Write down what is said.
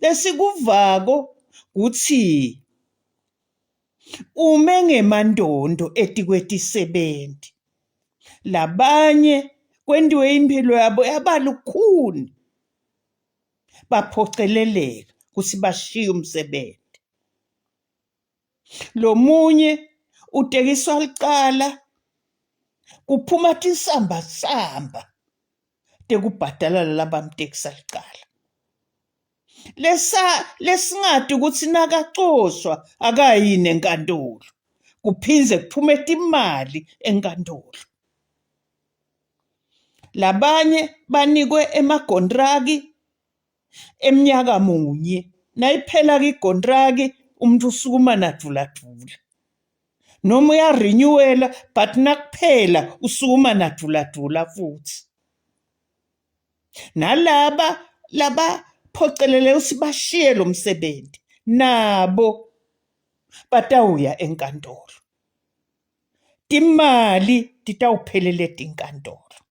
Lesikuvako kutsi ume ngemandondo etikwetisebenti. Labanye kwentiwe imphilo yabo yaba lukhuni, baphoceleleka kutsi bashiye umsebenti. Lomunye utekiswa licala kuphuma tinsambasamba tekubhadala lalabamtekisa licala. Lesa lesingati kutsi nakacoshwa akayini enkantolo kuphindze kuphume timali enkantolo. Labanye banikwe emagontraki emnyaka munye nayiphela-ke igontraki umuntu usukuma naduladvula noma uyarenewela but nakuphela usukuma naduladvula futsi. Nalaba labaphocelele kutsi bashiye lo msebenti nabo batawuya enkantolo. Timali titawuphelela etinkantolo.